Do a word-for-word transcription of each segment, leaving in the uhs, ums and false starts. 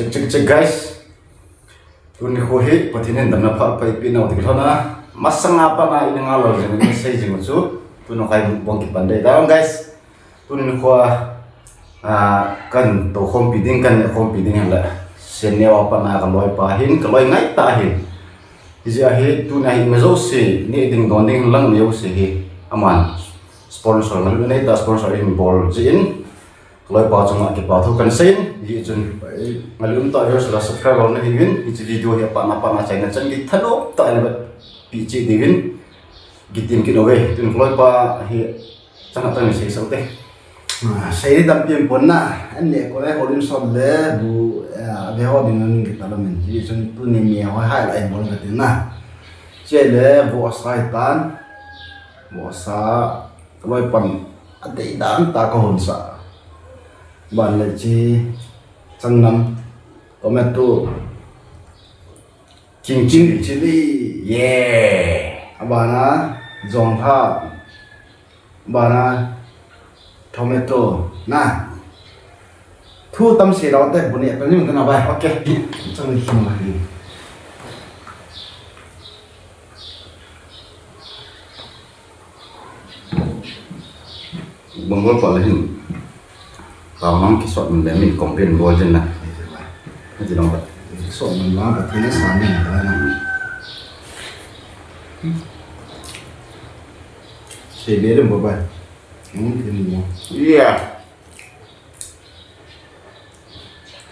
Check, check, check, guys. Tuni kho hi Pathen in damna pha pha eipeh nau ding lhon a. Masanga pat a ina ngai lou jing, ina sei jing u chu. Tuni kho hi mukbang kipan ding ahi guys. Tuni kho a, ah, kahin toukhompi ding, kahin nehkhompi ding ahin le. Sen neo a pat a kaloipa hin, kaloi ngai tah hin. Hijeh a hi, tuni a hi, ima jouse, neh ding don ding lang jouse hi. Aman sponsor, ngalun nei tah sponsor in bol jeh in. Kaloipa chunga kipa thu kahin seiyin, hijeh chun. Ngalun tah viewers le subscriber nahiuvin, hiche video hi apat a pat a chaina chan kithanop tah in vetpi cheh diuvin. Kitem kit uve, tun kaloipa hi chang a tang ni sei sah te. Ah, sei ding tampi um pon na, an neh kon a houlim sot le bu, eh, ve ho ding in kipa lom in, hijeh chun tuni mi hoi hai la in bol kati na. Chule vohsa hitan, vohsa Kaloipan adei dan tah a kahon sah. Ban le chi, changnam, tomato, ching ching chili. Yeah. Abana, jonglha. Abana, tomato. Na. Thu tam sei lou te, bu neh pa ni mun ta na bai. Okay. Chang ni him ma ni. Bang bol pa le hin. Tao nang kisot min le min complain bol jin na. Ati long ba. Kisot min la ka tina sa min la na. Sei be le bo ba. Hmm, kin mo. Yeah.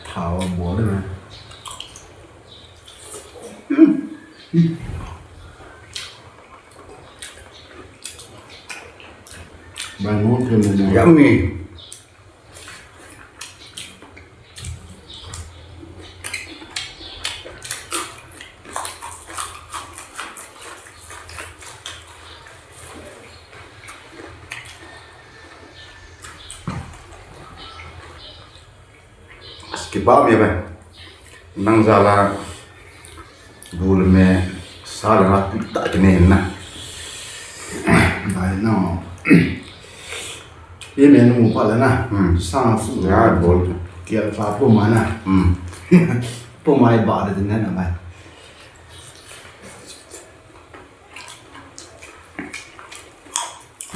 Thao bol le na. Hmm. Hmm. Yummy. Kipa me bai. Nang jal a bu le me sa le nga tui tah kine na. Bai na. Ye me nu pa le na. Hmm. Sa fu. Ya bol. Kia pa pu ma na. Hmm. Pu mai ba de na bai.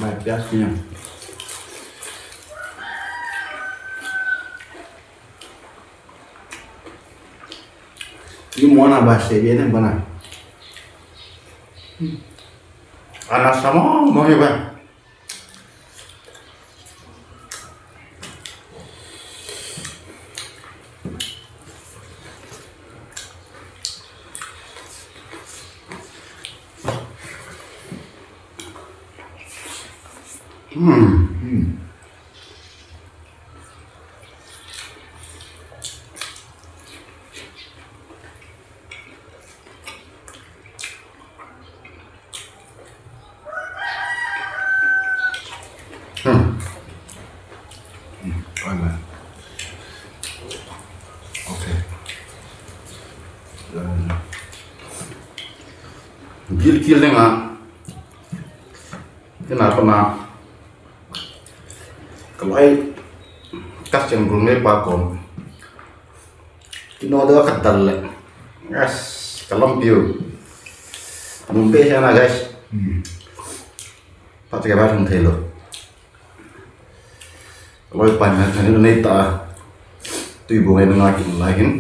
Bai, pias niam. Ni mo na ba se bien ba na. Ana sama mo ba. Hmm. Hmm. Hmm. Hmm, fine, man. Okay. Um. Gil kil lenga. Kena kena. Kaloi. Kas cheng rung le pa kom. Kino da khat dal le. Yes, kalam piu. Mumbai siya na, guys. Hmm. Pati ka ba thum thei lo. Loi pa na thani nei ta. Tui bu ngai nga kin lai hin.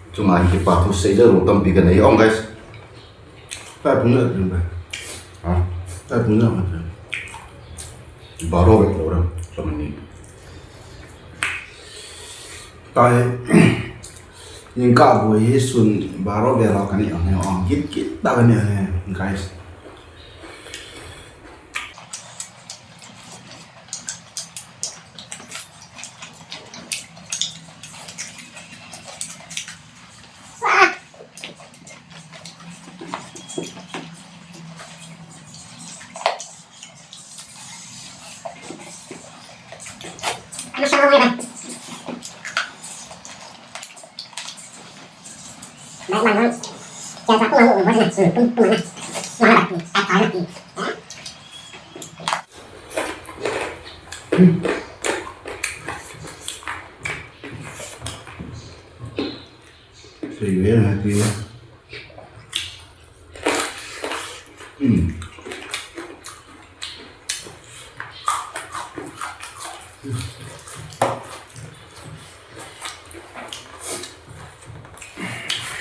Chunga hin kipa thu sei da ro tampi ka nei ong, guys. Tai pung na tin ba. Ha? Tai pung na ma tin. Baro ve lo ra. Samani. Tai. Ning ka bu hi sun baro ve lo kani ong ne ong kit kit ta kani ong, guys. Very happy. Mm.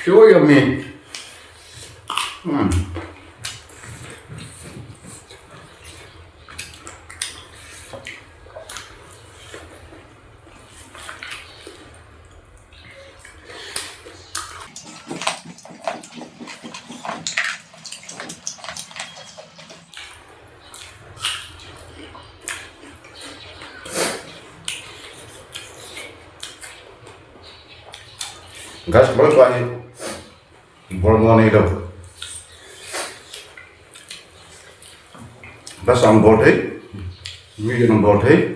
So yummy. Mm. Guys, bol tua hi. Bol mo nei lou. Bas ang bol thei. Mi jong bol thei.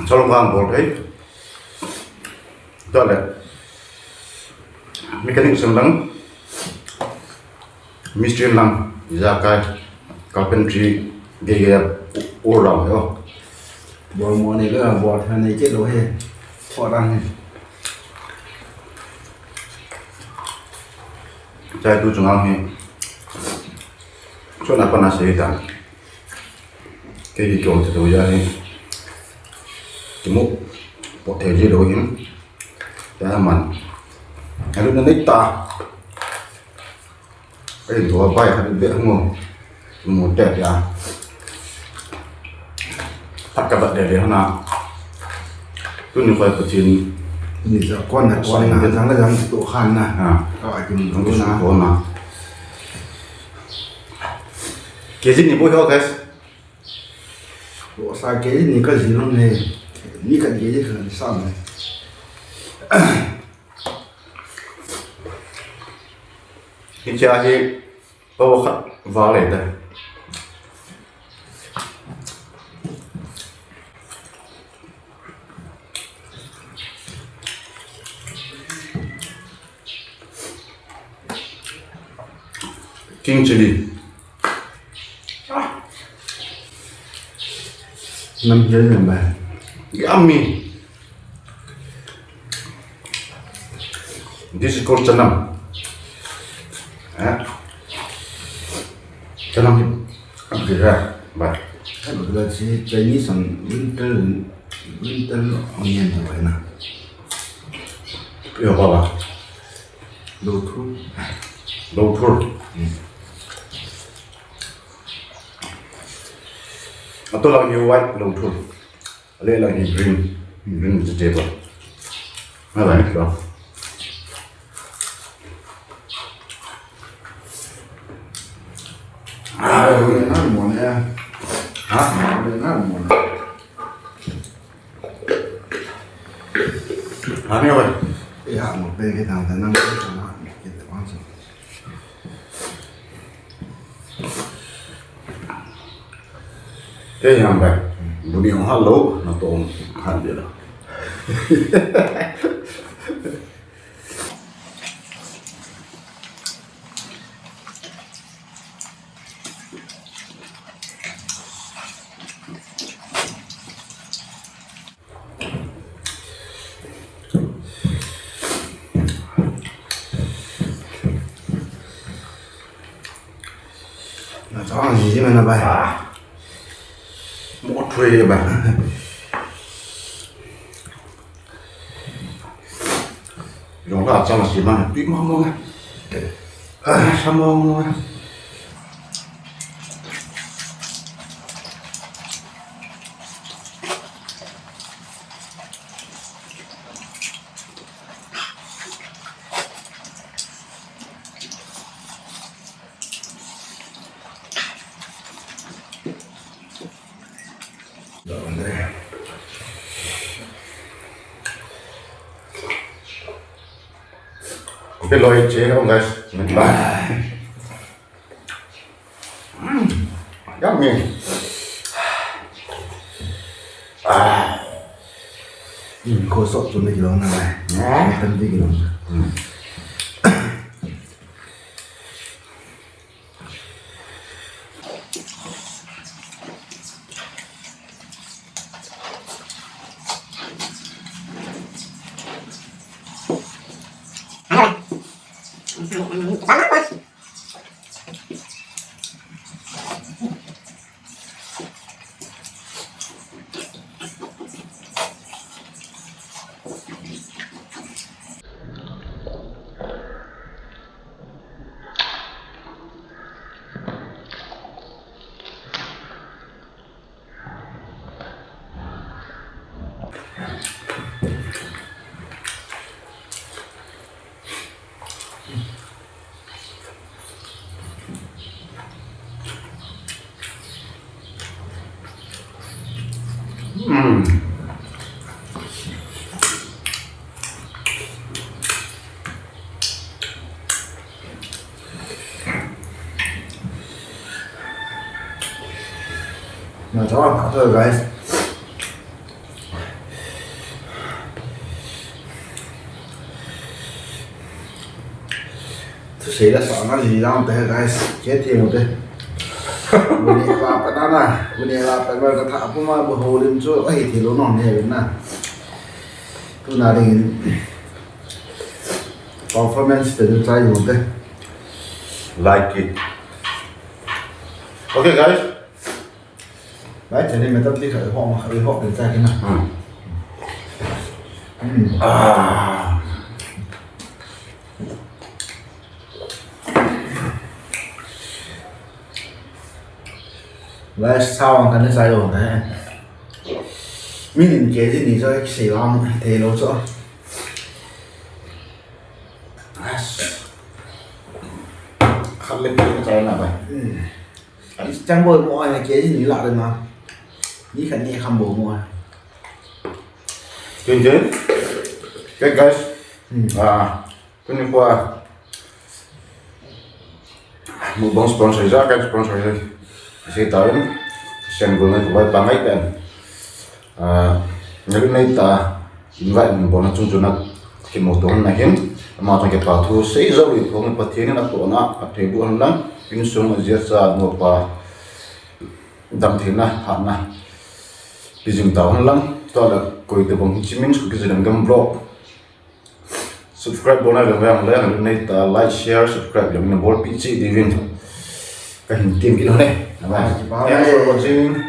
Chalong ang bol thei. Tale. Mechanic sem lang. Mistri lang, ijakai, carpentry, gei gei, all round ho. Bol mo nei lou, bol tha nei kit lou hi. Tho dang hi. Chai tu chunga hi. Chuna pana sei ta. Kei ki kong tu ya hi. Kimu. Pot thei ji lou hin. Ya man. Alu na nei ta. Ei, tua bai khat beh hung. Mu te tia. Phat ka bat de de hana. Tuni koi Pathen. Ni sa kon na, kon na, jang la jang tu khan na. Ha. Ka a kim tu na. Ko na. Ke ji ni bo ho, guys. Ko sa ke ni ka ji long ne. Ni ka ji ka sa ne. Hiche hi pawa khat val e ta. King chilli. Nam chilli nam ba. Yummy. This is called chanam. Eh? Chanam. Apa dia? Ba. Kan betul si Chinese and winter, winter onion tu na. Ya, apa, apa? Lothur. Lothur. Hmm. Atu lang ni white lothur. Ale lang ni green, green vegetable. Ala ni lo. Ah, ini mana ya? Ha? Ini mana? Ani oi. Ya, mo pe ke tang tang nang ke tang na ke te wan so. Ke yang ba. Buni ong halo na to ong han dia la. Na chang ji ji mana ba. Mo thui ba. Jong la chang si ma pi ma mo. Ah, sa mo mo. Kopi loi che ho guys. Min ba. Mm, yummy. Ah. Mm, ko sok tu ni kilong na. Ah. Kan di kilong. Mm. Mm. Na, chawan pha tho, guys. Thusei la sa na ji jang te, guys. Ke ti mo te. Buni la pa na na. Buni la pa ma ka tha pu ma bu ho lim chu. Ai, ti lo no ne na. Tu na ding. Performance te try mo te. Like it. Okay, guys. Guys, chani metal ti kha ho ma kha ho te cha kina. Hmm. Hmm. Ah. Guys, sao ang kani sai lo na. Min in K G ni so ek sei lam te lo so. Guys. Khat le ni sai na bai. Hmm. Ani chang bol mo ai ke ni la le ma. Ni khan ni kham bol mo ai. Jin jin. Okay, guys. Hmm. Ah, tuni kho a mukbang sponsor ja, ka sponsor ja. Sei ta in. Sen gol na ko pa ngai tan. Ah, ngailutna tah in invite min bolna chung chun a kimu to hon na hin, ama chun kipa thu sei jou le phong Pathen in atohna a thei bu hon lang, insung a jia cha nupa dam theina hatna pi jing ta hon lang, tua le koi te bang hi chimin su ki jin gam vlog. Subscribe bolna le vang le, ngailutna tah like, share, subscribe le min bolpi cheh diuvin ka hin tem kit hon e. Bye bye. Thanks for watching.